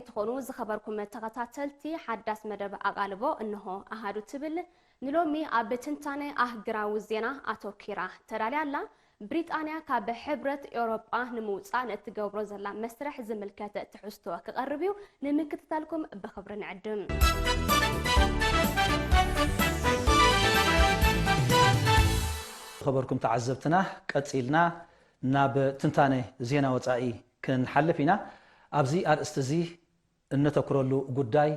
ትኾኑ ዝኸበርኩም ተኸታተልቲ ሓዳስ መደብ ኣቓልቦ እንሆ ኣሃዱ ትብል ንሎሚ ኣብ ትንታነ ኣህግራዊ ዜና ኣተኪራ ተዳልያ ኣላ። ብሪጣንያ ካብ ሕብረት ኤውሮጳ ንምውጻእ ንእትገብሮ ዘላ መስርሕ ዝምልከት ትሕዝቶ ክቐርብ እዩ። ንምክትታልኩም ብኽብሪ ንዕድም። ዝኸበርኩም ተዓዘብትና፣ ቀጺልና ናብ ትንታነ ዜና ወጻኢ ክንሓልፍ ኢና። ኣብዚ ኣርእስቲ እዚ እነተኩረሉ ጉዳይ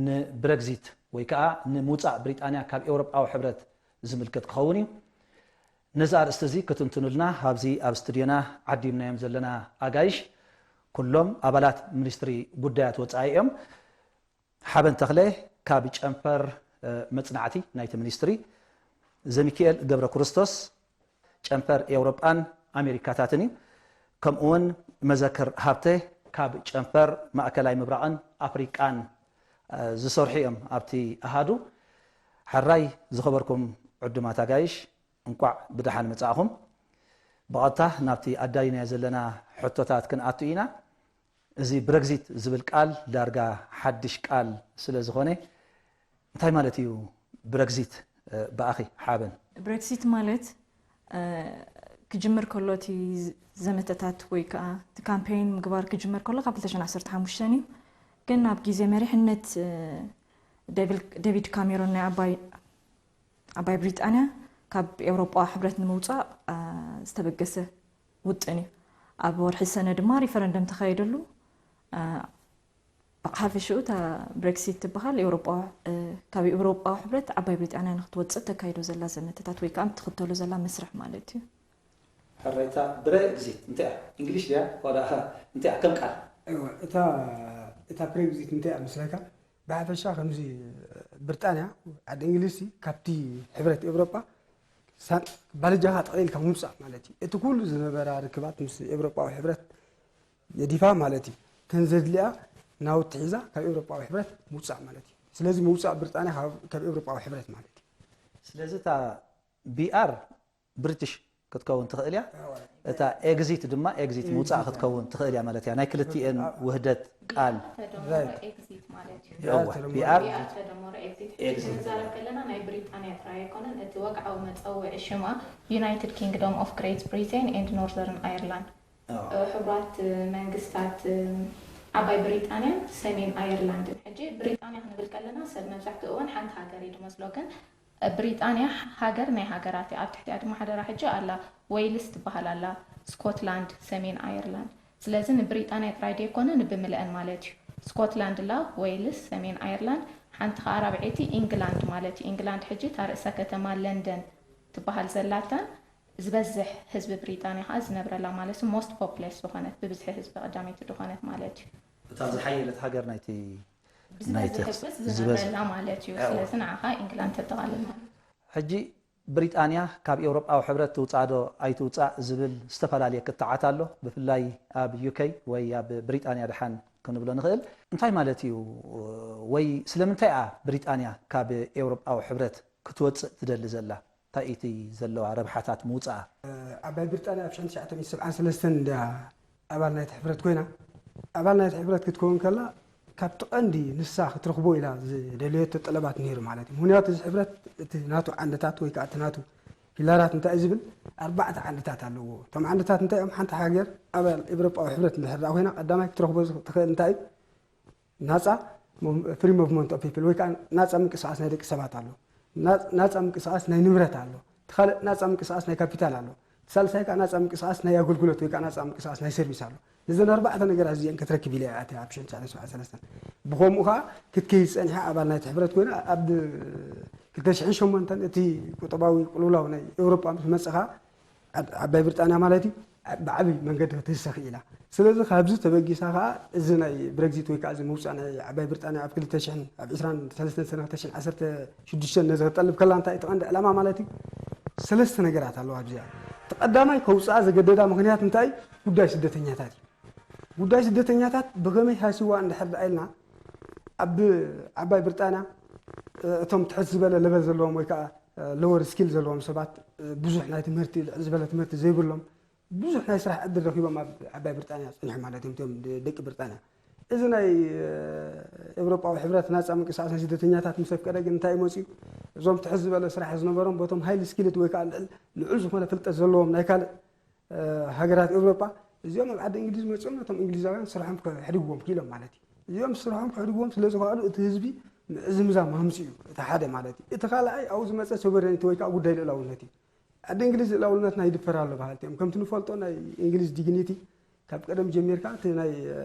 ንብረግዚት ወይ ከዓ ንምውጻእ ብሪጣንያ ካብ ኤውሮጳዊ ሕብረት ዝምልከት ክኸውን እዩ። ነዚ ኣርእስቲ እዚ ክትንትኑልና ኣብዚ ኣብ ስቱድዮና ዓዲምናዮም ዘለና ኣጋይሽ ኩሎም ኣባላት ሚኒስትሪ ጉዳያት ወጻኢ እዮም። ሓበን ተኽለ ካብ ጨንፈር፣ እ፣ መጽናዕቲ ናይቲ ሚኒስትሪ፣ ዘሚኪኤል ገብረ ክርስቶስ ጨንፈር ኤውሮጳን ኣሜሪካታትን እዩ። ከምኡ እውን መዘክር ሃብተ ካብ ጨንፈር ማእከላይ ምብራቕን ኣፍሪቃን፣ እ፣ ዝሰርሑ እዮም ኣብቲ ኣሃዱ። ሕራይ ዝኸበርኩም ዕዱማት ኣጋይሽ፣ እንቋዕ ብደሓን መጻእኹም። ብቐጥታ ናብቲ ኣዳሊናዮ ዘለና ሕቶታት ክንኣቱ ኢና። እዚ ብረግዚት ዝብል ቃል ዳርጋ ሓድሽ ቃል ስለ ዝኾነ፣ እንታይ ማለት እዩ ብረግዚት፣ እ፣ ብኣኺ ሓበን? ብረግዚት ማለት፣ እ፣ ክጅምር ከሎ እቲ ዘመተታት ወይ ከዓ እቲ ካምፔይን ምግባር ክጅመር ከሎ ካብ ክልተ ሽሕን ዓሰርተ ሓሙሽተን እዩ። ግን ኣብ ግዜ መሪሕነት፣ እ፣ ዴቪል-፣ ዴቪድ ካሜሮን ናይ ዓባይ፣ ዓባይ ብሪጣንያ ካብ ኤውሮጳዊ ሕብረት ንምውጻእ፣ እ፣ ዝተበገሰ ውጥን እዩ። ኣብ ወርሒ ሰነ ድማ ሪፈረንደም ተኻየደሉ። እ፣ ብሓፈሽኡ እታ ብሬክሲት ትበሃል ኤውሮጳዊ፣ እ፣ ካብ ኤውሮጳዊ ሕብረት ዓባይ ብሪጣንያ ንክትወጽእ ተካይዶ ዘላ ዘመተታት ወይ ከዓ ትኽተሎ ዘላ መስርሕ ማለት እዩ። ሕራይ፣ እታ ብሬግዚት እንታይ እያ? እንግሊሽ ድያ? ዋላ እንታይ እያ ከም ቃል? እወ፣ እታ፣ እታ ብሬግዚት እንታይ እያ መስለካ? ብሓፈሻ ከምዚ ብሪጣንያ፣ ዓዲ እንግሊዝ፣ ካብቲ ሕብረት ኤውሮጳ ሳ-፣ ባልጃኻ ጠቕሊልካ ምውጻእ ማለት እዩ። እቲ ኩሉ ዝነበራ ርክባት ምስ ኤውሮጳዊ ሕብረት ገዲፋ ማለት እዩ። ተን ዘድልያ ናውቲ ሒዛ ካብ ኤውሮጳዊ ሕብረት ምውጻእ ማለት እዩ። ስለዚ ምውጻእ ብሪጣንያ ካብ፣ ካብ ኤውሮጳዊ ሕብረት ማለት እዩ። ስለዚ እታ ቢ ኣር ብሪቲሽ ክትከውን ትኽእል እያ። እዋ። እታ ኤግዚት ድማ ኤግዚት ኤግዚት ምውጻእ እያ። ክትከውን ትኽእል እያ ማለት እያ። ናይ ክልቲኤን አ-፣ ውህደት ቃል። ተደምሮ ራይት። ኤግዚት ማለት እዩ። ቢ ኣር እዋ፣ ተደምሮ ቢ ኣር ኤግዚት። ቢ ኣር ተደምሮ ኤግዚት። ኤግዚት። ክንዛረብ ከለና ናይ ብሪጣንያ ጥራይ ኣይኮነን። እቲ ወግዓዊ መጸውዒ ሽማ ዩናይትድ ኪንግዶም ኦፍ ግሬት ብሪቴን ኤንድ ኖርዘርን ኣየርላንድ። ኣዎ። እ፣ ሕቡራት መንግስታት፣ እ፣ ዓባይ ብሪጣንያን ሰሜን ኣየርላንድን። ሕጂ ብሪጣንያ ክንብል ከለና ሰብ መብዛሕትኡ እዋን ሓንቲ ሃገር እዩ ዝመስሎ፣ ግን ብሪጣንያ ሃገር ናይ ሃገራት እያ። ኣብ ትሕቲኣ ድማ ሓደራ ሕጂ ኣላ፣ ዌይልስ ትበሃል ኣላ፣ ስኮትላንድ፣ ሰሜን ኣየርላንድ። ስለዚ ንብሪጣንያ ጥራይ ደይኮነ ንብምልአን ማለት እዩ። ስኮትላንድ ኣላ፣ ዌይልስ፣ ሰሜን ኣየርላንድ፣ ሓንቲ ኸዓ ራብዐይቲ ኢንግላንድ ማለት እዩ። ኢንግላንድ ሕጂ እታ ርእሰ ከተማ ለንደን ትበሃል ዘላታን ዝበዝሕ ህዝቢ ብሪጣንያ ኸዓ ዝነብረላ ማለት እዩ። ሞስት ፖፕለስ ዝኾነት፣ ብብዝሒ ህዝቢ ቀዳመይቲ ዝኾነት ማለት እዩ። እታ ዝሓየለት ሃገር ናይቲ፣ ናይቲ ዝበዝሕ ህዝቢ ዝበዝሕ ዝነብረላ ማለት እዩ። ኣዎ። ስለዚ ንዓኻ ኢንግላንድ ተጠቓልል ማለት እዩ። ሕጂ ብሪጣንያ ካብ ኤውሮጳዊ ሕብረት ትውጻእ ዶ ኣይትውጻእ ዝብል ዝተፈላለየ ክትዓት ኣሎ። ብፍላይ ኣብ ዩ ኬ ወይ ኣብ ብሪጣንያ ደሓን ክንብሎ ንኽእል። እንታይ ማለት እዩ? ወይ ስለምንታይ እያ ብሪጣንያ ካብ ኤውሮጳዊ ሕብረት ክትወጽእ ትደሊ ዘላ? እንታይ እቲ ዘለዋ ረብሓታት ምውጻኣ? ዓባይ ብሪጣንያ ኣብ ሽሕን ትሽዓተ ሚእትን ሰብዓን ሰለስተን እንድያ ኣባል ናይቲ ሕብረት ኮይና። ኣባል ናይቲ ሕብረት ክትከውን ከላ፣ ካብቲ ቀንዲ ንሳ ክትረኽቦ ኢላ ዝደለየቶ ጠለባት ነይሩ ማለት እዩ። ምኽንያቱ እዚ ሕብረት እቲ ናቱ ዓንድታት ወይ ከዓ እቲ ናቱ ፒላራት እንታይ እዩ ዝብል፣ ኣርባዕተ ዓንድታት ኣለዎ። እቶም ዓንድታት እንታይ እዮም? ሓንቲ ሃገር ኣባል ኤውሮጳዊ ሕብረት እንድሕር ደኣ ኮይና፣ ቀዳማይ ክትረኽቦ ትኽእል እንታይ እዩ? ናጻ ሞ-፣ ፍሪ ሙቭመንት ኦፍ ፒፕል ወይ ከዓ ናጻ ምንቅስቓስ ናይ ደቂ ሰባት ኣሎ። ና-፣ ናጻ ምንቅስቓስ ናይ ንብረት ኣሎ። እቲ ካልእ ናጻ ምንቅስቓስ ናይ ካፒታል ኣሎ። እቲ ሳልሳይ ከዓ ናጻ ምንቅስቓስ ናይ ኣገልግሎት ወይ ከዓ ናጻ ምንቅስቓስ ናይ ሰርቪስ ኣሎ። ነዘን ኣርባዕተ ነገራት እዚአን ክትረክብ ኢለ እየ ኣትየ ኣብ ሽሕን ትሽዓተ ሚእትን ሰብዓን ሰለስተን። ብኸምኡ ከዓ ክትከይድ ጸኒሓ ኣባል ናይቲ ሕብረት ኮይና ኣብ ክልተ ሽሕን ሸሞንተን እቲ ቁጠባዊ ቅልውላው ናይ ኤውሮጳ ምስ መጸ ከዓ ዓብ-፣ ዓባይ ብሪጣንያ ማለት እዩ፣ ዓ-፣ ብዓቢ መንገዲ ክትህሰ ክኢላ። ስለዚ ካብዚ ተበጊሳ ከኣ እዚ ናይ ብረግዚት ወይ ከኣ እዚ ምውጻእ ናይ ዓባይ ብሪጣንያ ኣብ ክልተ ሽሕን፣ ኣብ ዕስራን ሰለስተን ሰነ ክልተ ሽሕን ዓሰርተ ሽዱሽተን ነዚ ክትጠልብ ከላ እንታይ እቲ ቀንዲ ዕላማ ማለት እዩ? ሰለስተ ነገራት ኣለዋ ኣብዚኣ። እቲ ቀዳማይ ከውጽኣ ዘገደዳ ምኽንያት እንታይ እዩ? ጉዳይ ስደተኛታት እዩ። ጉዳይ ስደተኛታት ብኸመይ ሃሲዋ እንድሕር ደኣ ኢልና ኣብ ዓባይ ብሪጣንያ እቶም ትሕት ዝበለ ለቨል ዘለዎም ወይ ከኣ ሎወር ስኪል ዘለዎም ሰባት፣ ብዙሕ ናይ ትምህርቲ፣ ልዕል ዝበለ ትምህርቲ ዘይብሎም፣ ብዙሕ ናይ ስራሕ ዕድል ረኺቦም ኣብ ዓባይ ብሪጣንያ ጸኒሖም ማለት እዮም፣ እቶም ደ-፣ ደቂ ብሪጣንያ። እዚ ናይ ኤውሮጳዊ ሕብረት ናፃ ምንቅስቃስ ናይ ስደተኛታት ምስ ኣፍቀደ ግን እንታይ መፅዩ? እዞም ትሕት ዝበለ ስራሕ ዝነበሮም ቦቶም ሃይሊ ስኪልድ ወይ ከዓ ልዑል ዝኾነ ፍልጠት ዘለዎም ናይ ካልእ ሃገራት ኤውሮጳ እዚኦም ኣብ ዓዲ እንግሊዝ መፅኦም ነቶም እንግሊዛውያን ስርሖም ከሕድግዎም ክኢሎም ማለት እዩ። እዚኦም ስርሖም ከሕድግዎም ስለ ዝኸኣሉ እቲ ህዝቢ ምዕዝምዛም ሃምፂ እዩ። እቲ ሓደ ማለት እዩ። እቲ ካልኣይ ኣብኡ ዝመፀ ሶቨረኒቲ ወይ ከዓ ጉዳይ ልእላውነት እዩ። ዓዲ እንግሊዝ ልእላውነትና ይድፈር ኣሎ በሃልቲ እዮም። ከምቲ ንፈልጦ ናይ እንግሊዝ ዲግኒቲ ካብ ቀደም ጀሚርካ እቲ ናይ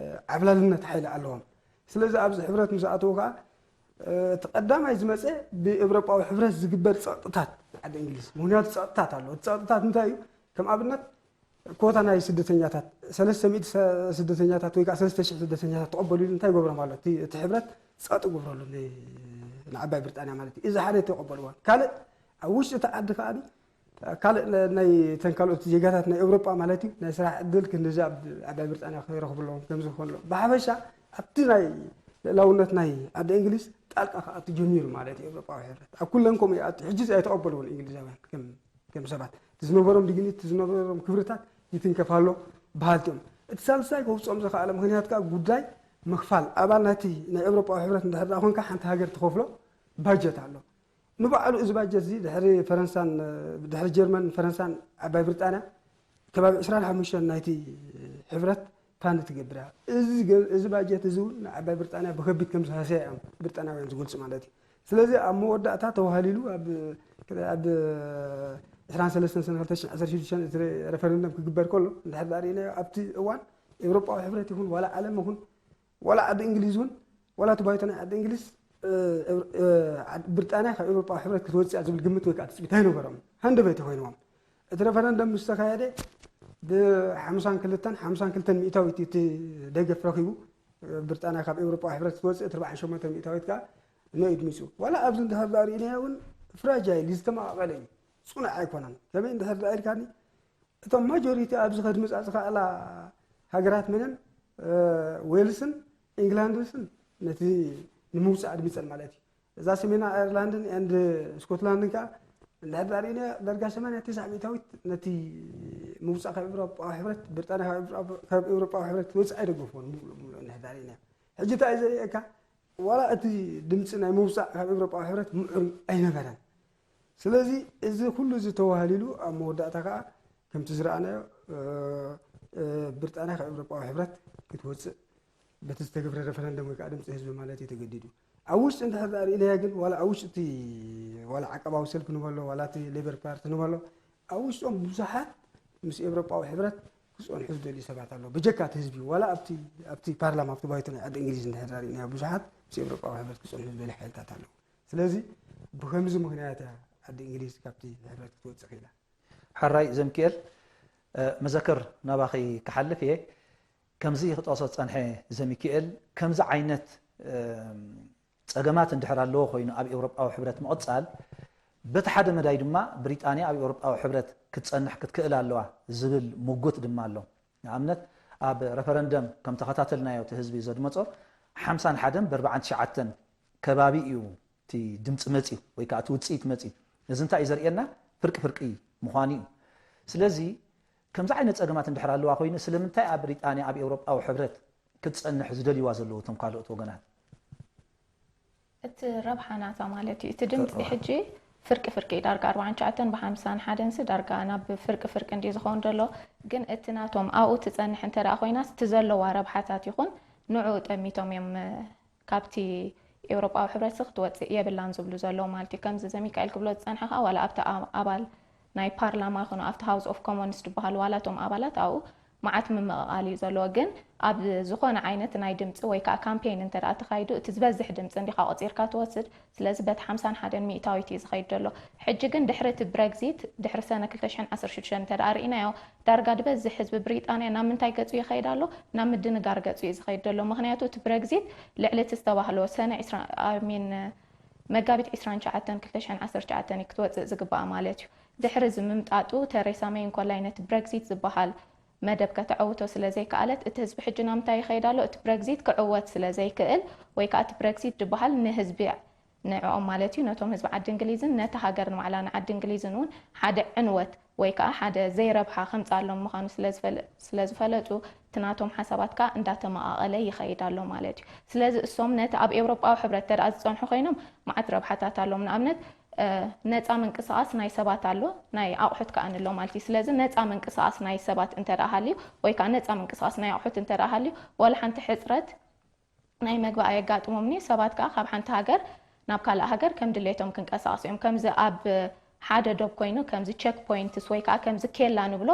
ዓብላልነት ሓይሊ ኣለዎም። ስለዚ ኣብዚ ሕብረት ምስ ኣተዉ ከዓ እቲ ቀዳማይ ዝመፀ ብኤውሮጳዊ ሕብረት ዝግበር ፀቕጥታት ዓዲ እንግሊዝ። ምክንያቱ ፀቕጥታት ኣሎ። እቲ ፀቕጥታት እንታይ እዩ? ከም ኣብነት ኮታ ናይ ስደተኛታት ሰለስተ ሚእቲ ስደተኛታት ወይ ከዓ ሰለስተ ሽሕ ስደተኛታት ተቐበሉ ኢሉ እንታይ ይገብሮም ኣሎ? እቲ ሕብረት ፀጥ ይገብረሉ ንዓባይ ብሪጣንያ ማለት እዩ። እዚ ሓደ ተቐበልዋ። ካልእ ኣብ ውሽጢ እቲ ዓዲ ከዓ ካልእ ናይ ተን ካልኦት ዜጋታት ናይ ኤውሮጳ ማለት እዩ ናይ ስራሕ ዕድል ክንድዚ ኣብ ዓባይ ብሪጣንያ ከይረኽቡ ኣለዎም ከምዚ ክኾኑ ኣለዎም። ብሓፈሻ ኣብቲ ናይ ልእላውነት ናይ ዓዲ እንግሊዝ ጣልቃ ክኣቱ ጀሚሩ ማለት እዩ ኤውሮጳዊ ሕብረት ኣብ ኩለን ከምኡ ይኣቱ። ሕጂ ኣይተቐበልዎን እንግሊዛውያን ከም ሰባት እቲ ዝነበሮም ዲግኒቲ እቲ ዝነበሮም ክብርታት ይትንከፍ ኣሎ በሃልቲ እዮም። እቲ ሳልሳይ ከውፅኦም ዝኸኣለ ምክንያት ከዓ ጉዳይ ምክፋል ኣባል ናቲ ናይ ኤውሮጳዊ ሕብረት እንድሕር ደኣ ኮንካ ሓንቲ ሃገር ትኸፍሎ ባጀት ኣሎ። ንባዕሉ እዚ ባጀት እዚ ድሕሪ ፈረንሳን ድሕሪ ጀርመን ፈረንሳን ዓባይ ብሪጣንያ ከባቢ ዕስራን ሓሙሽተን ናይቲ ሕብረት ፋንድ ትገብር እያ። እዚ ባጀት እዚ እውን ንዓባይ ብሪጣንያ ብከቢድ ከም ዝሃሰያ እዮም ብሪጣንያውያን ዝገልፁ ማለት እዩ። ስለዚ ኣብ መወዳእታ ተዋሃሊሉ ኣብ ዕስራን ሰለስተን ሰነ ክልተ ሽሕን ዓሰርተ ሽዱሽተን እቲ ሬፈረንደም ክግበር ከሎ እንድሕር ዳኣ ርኢናዮ ኣብቲ እዋን ኤውሮጳዊ ሕብረት ይኹን ዋላ ዓለም ይኹን ዋላ ዓዲ እንግሊዝ እውን ዋላ እቲ ባይቶ ናይ ዓዲ እንግሊዝ ብሪጣንያ ካብ ኤውሮጳዊ ሕብረት ክትወፅእ ዝብል ግምት ወይ ከዓ ትፅቢት ኣይነበሮም። ሃንደበት ኮይንዎም እቲ ሬፈረንደም ምስ ተካየደ ብሓምሳን ክልተን ሓምሳን ክልተን ሚእታዊት እቲ ደገፍ ረኪቡ ብሪጣንያ ካብ ኤውሮጳዊ ሕብረት ክትወፅእ እቲ ኣርባዓን ሸሞንተን ሚእታዊት ከዓ ንኢድ ሚፁ ዋላ ኣብዚ እንድሕር ዳኣ ርኢናዮ እውን ፍራጃይል ዝተመቃቀለ እዩ። ፅኑዕ ኣይኮነን። ከመይ እንድሕር ዳኣ ኢልካኒ እቶም ማጆሪቲ ኣብዚ ከድምፃ ዝኸኣላ ሃገራት መነን ዌልስን ኢንግላንድስን ነቲ ንምውፃእ ኣድሚፀን ማለት እዩ። እዛ ሰሜና ኣየርላንድን ኤንድ ስኮትላንድን ከዓ እንድሕር ዳኣ ርኢና ዳርጋ ሰማንያ ተስዓ ሚእታዊት ነቲ ምውፃእ ካብ ኤውሮጳዊ ሕብረት ብሪጣንያ ካብ ኤውሮጳዊ ሕብረት ክትወፅእ ኣይደገፍዎን ሙሉእ ሙሉእ እንድሕር ዳኣ ርኢና ሕጂ እንታይ እዩ ዘርእየካ ዋላ እቲ ድምፂ ናይ ምውፃእ ካብ ኤውሮጳዊ ሕብረት ምዑር ኣይነበረን። ስለዚ እዚ ኩሉ እዚ ተዋህሊሉ ኣብ መወዳእታ ከዓ ከምቲ ዝረኣናዮ ብሪጣንያ ካብ ኤውሮጳዊ ሕብረት ክትወፅእ በቲ ዝተገብረ ሬፈረንደም ወይ ከዓ ድምፂ ህዝቢ ማለት እዩ ተገዲዱ። ኣብ ውሽጢ እንድሕር ዳኣ ርኢናዮ ግን ዋላ ኣብ ውሽጢ እቲ ዋላ ዓቀባዊ ሰልፊ ንበሎ ዋላ እቲ ሌበር ፓርቲ ንበሎ ኣብ ውሽጦም ብዙሓት ምስ ኤውሮጳዊ ሕብረት ክፀንሑ ዝደልዩ ሰባት ኣለዉ። ብጀካ እቲ ህዝቢ ዋላ ኣብቲ ኣብቲ ፓርላማ ኣብቲ ባይቶ ናይ ዓዲ እንግሊዝ እንድሕር ዳኣ ርኢናዮ ብዙሓት ምስ ኤውሮጳዊ ሕብረት ክፀንሑ ዝደልዩ ሓይልታት ኣለዉ። ስለዚ ብከምዚ ምክንያት እያ ዓዲ እንግሊዝ ካብቲ ሕብረት ክትወፅእ ክኢላ። ሕራይ ዘምኪኤል መዘክር ናባኺ ክሓልፍ እየ። ከምዚ ክጠቕሶ ዝጸንሐ ዘሚኪኤል ከምዚ ዓይነት ጸገማት እንድሕር ኣለዎ ኮይኑ ኣብ ኤውሮጳዊ ሕብረት ምቕጻል በቲ ሓደ መዳይ ድማ ብሪጣንያ ኣብ ኤውሮጳዊ ሕብረት ክትጸንሕ ክትክእል ኣለዋ ዝብል ምጉት ድማ ኣሎ። ንኣብነት ኣብ ረፈረንደም ከም ተኸታተልናዮ እቲ ህዝቢ ዘድመጾ ሓምሳን ሓደን ብኣርባዓን ትሽዓተን ከባቢ እዩ እቲ ድምፂ መፅዩ ወይ ከዓ እቲ ውፅኢት መፅዩ። እዚ እንታይ እዩ ዘርእየና? ፍርቂ ፍርቂ ምዃኑ እዩ። ስለዚ ከምዚ ዓይነት ፀገማት እንድሕር ኣለዋ ኮይኑ ስለምንታይ ኣብ ብሪጣንያ ኣብ ኤውሮጳዊ ሕብረት ክትፀንሕ ዝደልይዋ ዘለዉ እቶም ካልኦት ወገናት? እቲ ረብሓ ናታ ማለት እዩ። እቲ ድምፂ ሕጂ ፍርቂ ፍርቂ ዳርጋ ኣርባዓን ትሽዓተን ብሓምሳን ሓደን ሲ ዳርጋ ናብ ፍርቂ ፍርቂ እንዲ ዝኸውን ዘሎ ግን እቲ ናቶም ኣብኡ ትፀንሕ እንተ ደኣ ኮይናስ እቲ ዘለዋ ረብሓታት ይኹን ንዕኡ ጠሚቶም እዮም ካብቲ ኤውሮጳዊ ሕብረት ክትወፅእ የብላን ዝብሉ ዘለዉ ማለት እዩ። ከምዚ ዘሚካኤል ክብሎ ዝፀንሐ ከዓ ዋላ ኣብቲ ኣባል ናይ ፓርላማ ይኹኑ ኣብቲ ሃውስ ኦፍ ኮሞንስ ዝበሃል ዋላ እቶም ኣባላት ኣብኡ መዓት ምምቕቓል እዩ ዘለዎ። ግን ኣብ ዝኾነ ዓይነት ናይ ድምፂ ወይ ከዓ ካምፔን እንተ ደኣ ተኻይዱ እቲ ዝበዝሕ ድምፂ እንዲኻ ቆፂርካ ትወስድ። ስለዚ በቲ ሓምሳን ሓደን ሚእታዊት እዩ ዝኸይድ ዘሎ። ሕጂ ግን ድሕሪ እቲ ብረግዚት ድሕሪ ሰነ ክልተ ሽሕን ዓሰርተ ሽዱሽተን እንተ ደኣ ርኢናዮ ዳርጋ ዝበዝሕ ህዝቢ ብሪጣንያ ናብ ምንታይ ገፁ ይኸይድ ኣሎ? ናብ ምድንጋር ገፁ እዩ ዝኸይድ ዘሎ። ምኽንያቱ እቲ ብረግዚት ልዕሊ እቲ ዝተባህሎ ሰነ ሚን መጋቢት ዕስራን ትሽዓተን ክልተ ሽሕን ዓሰርተ ትሽዓተን እዩ ክትወፅእ ዝግባኣ ማለት እዩ። ድሕሪ እዚ ምምጣጡ ተሬሳ መይ እንኮላይ ነቲ ብረግዚት ዝበሃል መደብ ከተዐውቶ ስለ ዘይከኣለት እቲ ህዝቢ ሕጂ ናብ ምንታይ ይኸይድ ኣሎ? እቲ ብረግዚት ክዕወት ስለ ዘይክእል ወይ ከዓ እቲ ብረግዚት ዝበሃል ንህዝቢ ንዕኦም ማለት እዩ ነቶም ህዝቢ ዓዲ እንግሊዝን ነቲ ሃገር ንባዕላ ንዓዲ እንግሊዝን እውን ሓደ ዕንወት ወይ ከዓ ሓደ ዘይረብሓ ከምፅኣሎም ምዃኑ ስለ ዝፈለጡ እቲ ናቶም ሓሳባት ከዓ እንዳተመቓቐለ ይኸይድ ኣሎ ማለት እዩ። ስለዚ እሶም ነቲ ኣብ ኤውሮጳዊ ሕብረት ተደኣ ዝጸንሑ ኮይኖም መዓት ረብሓታት ኣሎም። ንኣብነት ነፃ ምንቅስቓስ ናይ ሰባት ኣሎ፣ ናይ ኣቑሑት ከዓ ኣሎ ማለት እዩ። ስለዚ ነፃ ምንቅስቓስ ናይ ሰባት እንተደኣ ሃልዩ ወይ ከዓ ነፃ ምንቅስቓስ ናይ ኣቑሑት እንተደኣ ሃልዩ ዋላ ሓንቲ ሕፅረት ናይ መግቢ ኣየጋጥሞምኒ። ሰባት ከዓ ካብ ሓንቲ ሃገር ናብ ካልእ ሃገር ከም ድሌቶም ክንቀሳቐሱ እዮም። ከምዚ ኣብ ሓደ ዶብ ኮይኑ ከምዚ ቸክ ፖይንትስ ወይ ከዓ ከምዚ ኬላ ንብሎ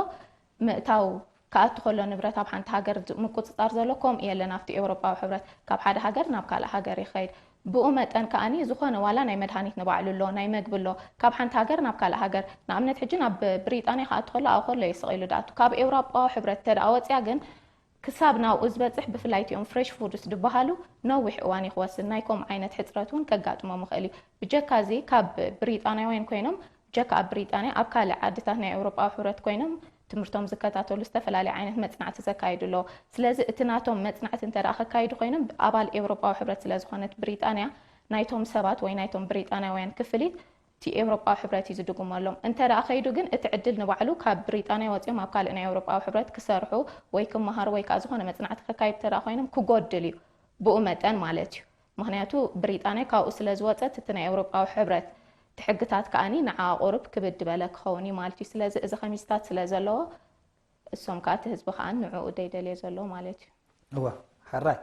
ምእታው ክኣቱ ከሎ ንብረት ኣብ ሓንቲ ሃገር ምቁፅፃር ዘሎ ከምኡ የለን። ኣብቲ ኤውሮጳዊ ሕብረት ካብ ሓደ ሃገር ናብ ካልእ ሃገር ይኸይድ። ብኡ መጠን ከኣኒ ዝኾነ ዋላ ናይ መድሃኒት ንባዕሉ ኣሎ፣ ናይ መግቢ ኣሎ። ካብ ሓንቲ ሃገር ናብ ካልእ ሃገር ንኣብነት ሕጂ ናብ ብሪጣንያ ክኣቱ ከሎ ኣብኡ ከሎ እዩ ስቕ ኢሉ ድኣቱ። ካብ ኤውሮጳዊ ሕብረት ተደኣ ወፅያ ግን ክሳብ ናብኡ ዝበፅሕ ብፍላይ እቲኦም ፍሬሽ ፉድስ ዝበሃሉ ነዊሕ እዋን እዩ ክወስድ። ናይ ከምኡ ዓይነት ሕፅረት እውን ከጋጥሞም ይኽእል እዩ። ብጀካ እዚ ካብ ብሪጣንያውያን ኮይኖም ብጀካ ኣብ ብሪጣንያ ኣብ ካልእ ዓድታት ናይ ኤውሮጳዊ ሕብረት ኮይኖም ትምህርቶም ዝከታተሉ ዝተፈላለዩ ዓይነት መፅናዕቲ ዘካይዱ ኣለዉ። ስለዚ እቲ ናቶም መፅናዕቲ እንተ ደኣ ከካይዱ ኮይኖም ኣባል ኤውሮጳዊ ሕብረት ስለ ዝኾነት ብሪጣንያ ናይቶም ሰባት ወይ ናይቶም ብሪጣንያውያን ክፍሊት እቲ ኤውሮጳዊ ሕብረት እዩ ዝድጉመሎም። እንተ ደኣ ከይዱ ግን እቲ ዕድል ንባዕሉ ካብ ብሪጣንያ ወፂኦም ኣብ ካልእ ናይ ኤውሮጳዊ ሕብረት ክሰርሑ ወይ ክመሃሩ ወይ ከዓ ዝኾነ መፅናዕቲ ከካይዱ እንተ ደኣ ኮይኖም ክጎድል እዩ ብኡ መጠን ማለት እዩ። ምኽንያቱ ብሪጣንያ ካብኡ ስለ ዝወፀት እቲ ናይ ኤውሮጳዊ ሕብረት እቲ ሕግታት ከኣኒ ንዓ ቁሩብ ክብድ በለ ክኸውን እዩ ማለት እዩ። ስለዚ እዚ ከሚስታት ስለ ዘለዎ እሶም ከዓ እቲ ህዝቢ ከዓ ንዕኡ ደይደልዮ ዘሎ ማለት እዩ። እወ፣ ሕራይ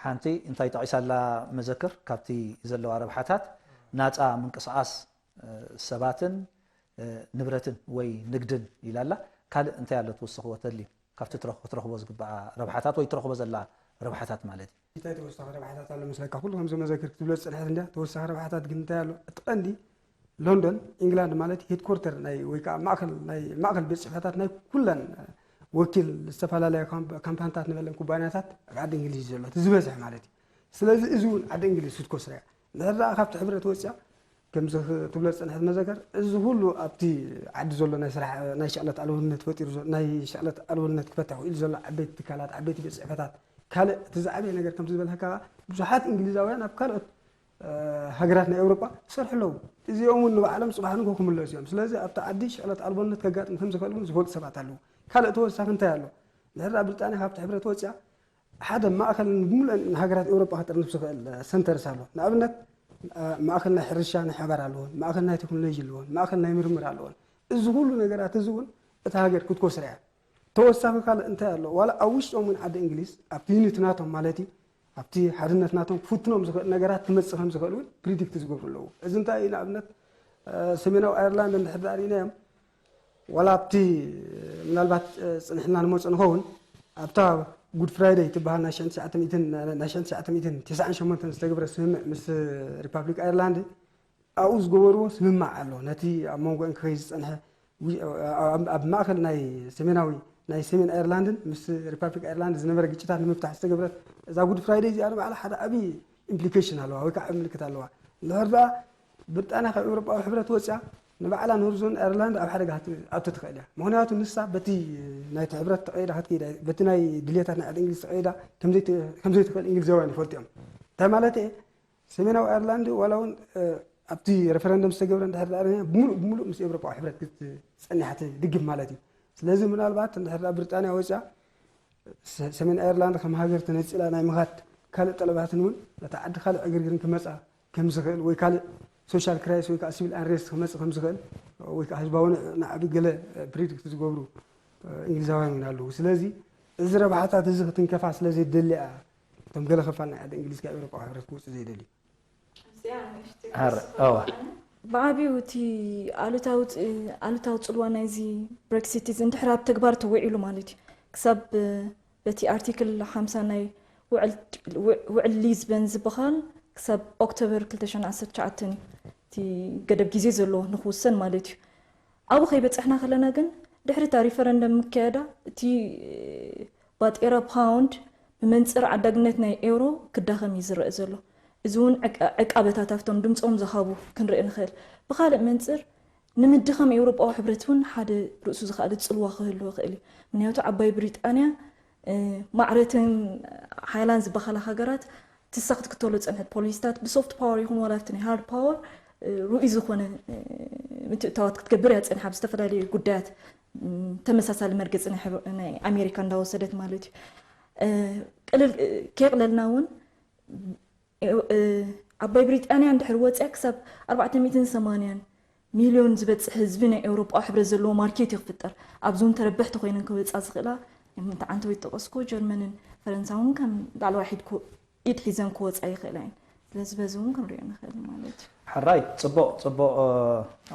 ሓንቲ እንታይ ጠቒሳላ መዘክር ካብቲ ዘለዋ ረብሓታት ናፃ ምንቅስቓስ ሰባትን ንብረትን ወይ ንግድን ኢላላ ካልእ እንታይ ኣሎ ትውስኽዎ ተድሊ ካብቲ ክትረኽቦ ዝግበኣ ረብሓታት ወይ ትረኽቦ ዘላ ረብሓታት ማለት እዩ። እንታይ ተወሳኺ ረብሓታት ኣሎ መስለካ? ኩሉ ከምዚ መዘክር ክትብሎ ዝፀንሐት እንድያ። ተወሳኺ ረብሓታት ግን እንታይ ኣሎ? እቲ ቀንዲ ሎንዶን ኢንግላንድ ማለት ሄድኮርተር ናይ ወይ ከዓ ማእከል ናይ ማእከል ቤት ፅሕፈታት ናይ ኩለን ወኪል ዝተፈላለያ ካምፓንታት ንበለን ኩባንያታት ኣብ ዓዲ እንግሊዝ ዘሎ እቲ ዝበዝሕ ማለት እዩ። ስለዚ እዚ እውን ዓዲ እንግሊዝ ክትኮስራ እያ። እንድሕር ደኣ ካብቲ ሕብረት ወፅያ ከምዚ ትብሎ ዝፀንሐት መዘከር እዚ ኩሉ ኣብቲ ዓዲ ዘሎ ናይ ስራሕ ናይ ሸቕለት ኣልቦነት ፈጢሩ ዘሎ ናይ ሸቕለት ኣልቦነት ክፈትሕ ክኢሉ ዘሎ ዓበይቲ ትካላት ዓበይቲ ቤት ፅሕፈታት ካልእ እቲ ዝዓበየ ነገር ከምዚ ዝበልካ ብዙሓት እንግሊዛውያን ኣብ ካልኦት ሃገራት ናይ ኤውሮጳ ይሰርሑ ኣለዉ። እዚኦም እውን ንባዕሎም ፅባሕ ንግሆ ክምለሱ እዮም። ስለዚ ኣብቲ ዓዲ ሽቕለት ኣልቦነት ከጋጥም ከም ዝኽእል እውን ዝፈልጡ ሰባት ኣለዉ። ካልእ ተወሳኺ እንታይ ኣሎ? ድሕር ብሪጣንያ ካብቲ ሕብረት ወፅያ ሓደ ማእከል ብምሉአን ሃገራት ኤውሮጳ ክጥርንፍ ዝኽእል ሰንተርስ ኣሎ። ንኣብነት ማእከል ናይ ሕርሻ ናይ ሓባር ኣለዎን፣ ማእከል ናይ ቴክኖሎጂ ኣለዎን፣ ማእከል ናይ ምርምር ኣለዎን። እዚ ኩሉ ነገራት እዚ እውን እታ ሃገር ክትኮስራ እያ። ተወሳኺ ካልእ እንታይ ኣሎ? ዋላ ኣብ ውሽጦም እውን ዓዲ እንግሊዝ ኣብቲ ዩኒቲ ናቶም ማለት እዩ ኣብቲ ሓድነት ናቶም ክፍትኖም ዝኽእል ነገራት ክመፅእ ከም ዝኽእል እውን ፕሪዲክት ዝገብሩ ኣለዉ። እዚ እንታይ እዩ? ንኣብነት ሰሜናዊ ኣየርላንድ እንድሕር ዳኣ ርኢናዮም ዋላ ኣብቲ ምናልባት ፅንሕልና ንመፁ ንኸውን ኣብታ ጉድ ፍራይደይ ትበሃል ናይ ሽሕን ትሽዓተ ሚእትን ናይ ሽሕን ትሽዓተ ሚእትን ተስዓን ሸሞንተን ዝተገብረ ስምምዕ ምስ ሪፓብሊክ ኣየርላንድ ኣብኡ ዝገበርዎ ስምማዕ ኣሎ። ነቲ ኣብ መንጎ እንክኸይ ዝፀንሐ ኣብ ማእከል ናይ ሰሜናዊ ናይ ሰሜን ኣየርላንድን ምስ ሪፓብሊክ ኣየርላንድ ዝነበረ ግጭታት ንምፍታሕ ዝተገብረት እዛ ጉድ ፍራይደይ እዚኣ ንባዕላ ሓደ ዓብዪ ኢምፕሊኬሽን ኣለዋ ወይ ከዓ ምልክት ኣለዋ። እንድሕር ደኣ ብሪጣንያ ካብ ኤውሮጳዊ ሕብረት ወፅያ ንባዕላ ኖርዘርን ኣየርላንድ ኣብ ሓደጋ ክትኣቱ ትኽእል እያ። ምክንያቱ ንሳ በቲ ናይቲ ሕብረት ተቐይዳ ክትከይዳ በቲ ናይ ድልየታት ናይ ዓዲ እንግሊዝ ተቐይዳ ከምዘይትኽእል እንግሊዛውያን ይፈልጡ እዮም። እንታይ ማለት እየ? ሰሜናዊ ኣየርላንድ ዋላ እውን ኣብቲ ሬፈረንደም ዝተገብረ እንድሕር ደኣ ርኢና ብምሉእ ብምሉእ ምስ ኤውሮጳዊ ሕብረት ክትፀኒሓ ትድግፍ ማለት እዩ። ስለዚ ምናልባት እንድሕር ደኣ ብሪጣንያ ወፅያ ሰሜን ኣየርላንድ ከም ሃገር ተነፂላ ናይ ምኻድ ካልእ ጠለባትን እውን ነታ ዓዲ ካልእ ዕግርግርን ክመፃ ከም ዝኽእል ወይ ካልእ ሶሻል ክራይስ ወይ ከዓ ሲቪል ኣንሬስት ክመፅእ ከም ዝኽእል ወይ ከዓ ህዝባዊ ንዕቢ ገለ ፕሪዲክት ዝገብሩ እንግሊዛውያን እውን ኣለዉ። ስለዚ እዚ ረብሓታት እዚ ክትንከፋ ስለ ዘይደሊ እያ እቶም ገለ ክፋል ናይ ዓዲ እንግሊዝ ካብ ኤውሮጳዊ ሕብረት ክወፅእ ዘይደልዩ። ብዓብዩ እቲ ኣሉታዊ ፅልዋ ናይዚ ብሬክሲት እዚ እንድሕር ኣብ ተግባር ተወዒሉ ማለት እዩ ክሳብ በቲ ኣርቲክል ሓምሳ ናይ ውዕል ሊዝበን ዝበሃል ክሳብ ኦክቶበር ክልተ ሽሕን ዓሰርተ ትሽዓተን እዩ እቲ ገደብ ግዜ ዘለዎ ንክውሰን ማለት እዩ። ኣብኡ ከይበፃሕና ከለና ግን ድሕሪ እታ ሪፈረንደም ምክያዳ እቲ ባጤራ ፓውንድ ብመንፅር ዓዳግነት ናይ ኤውሮ ክዳኸም እዩ ዝረአ ዘሎ። እዚ እውን ዕቃበታት ኣብቶም ድምፆም ዝሃቡ ክንርኢ ንኽእል። ብኻልእ መንፅር ንምድኻም ኤውሮጳዊ ሕብረት እውን ሓደ ርእሱ ዝኸኣለ ፅልዋ ክህልዎ ይኽእል እዩ። ምክንያቱ ዓባይ ብሪጣንያ ማዕረተን ሓያላን ዝበሃላ ሃገራት ትሳ ክትክተሎ ዝፀንሐት ፖሊሲታት ብሶፍት ፓወር ይኹን ዋላ ኣብቲ ናይ ሃርድ ፓወር ርኡይ ዝኾነ ምትእትታዋት ክትገብር እያ ፀኒሓ ኣብ ዝተፈላለዩ ጉዳያት። ተመሳሳሊ መርገፂ ናይ ኣሜሪካ እንዳወሰደት ማለት እዩ። ቅልል ከየቅለልና እውን ዓባይ ብሪጣንያ እንድሕር ወፅያ ክሳብ ኣርባዕተ ሚእትን ሰማንያን ሚልዮን ዝበፅሕ ህዝቢ ናይ ኤውሮጳዊ ሕብረት ዘለዎ ማርኬት እዩ ክፍጠር። ኣብዚ እውን ተረበሕቲ ኮይነን ክወፃ ዝኽእላ ምንተዓንተ ወይ ጠቀስኮ ጀርመንን ፈረንሳውን ከም ላዕለዋይ ኢድ ሒዘን ክወፃ ይኽእላ እየን። ስለዚ በዚ እውን ክንሪኦ ንኽእል ማለት እዩ። ሕራይ፣ ፅቡቕ ፅቡቕ፣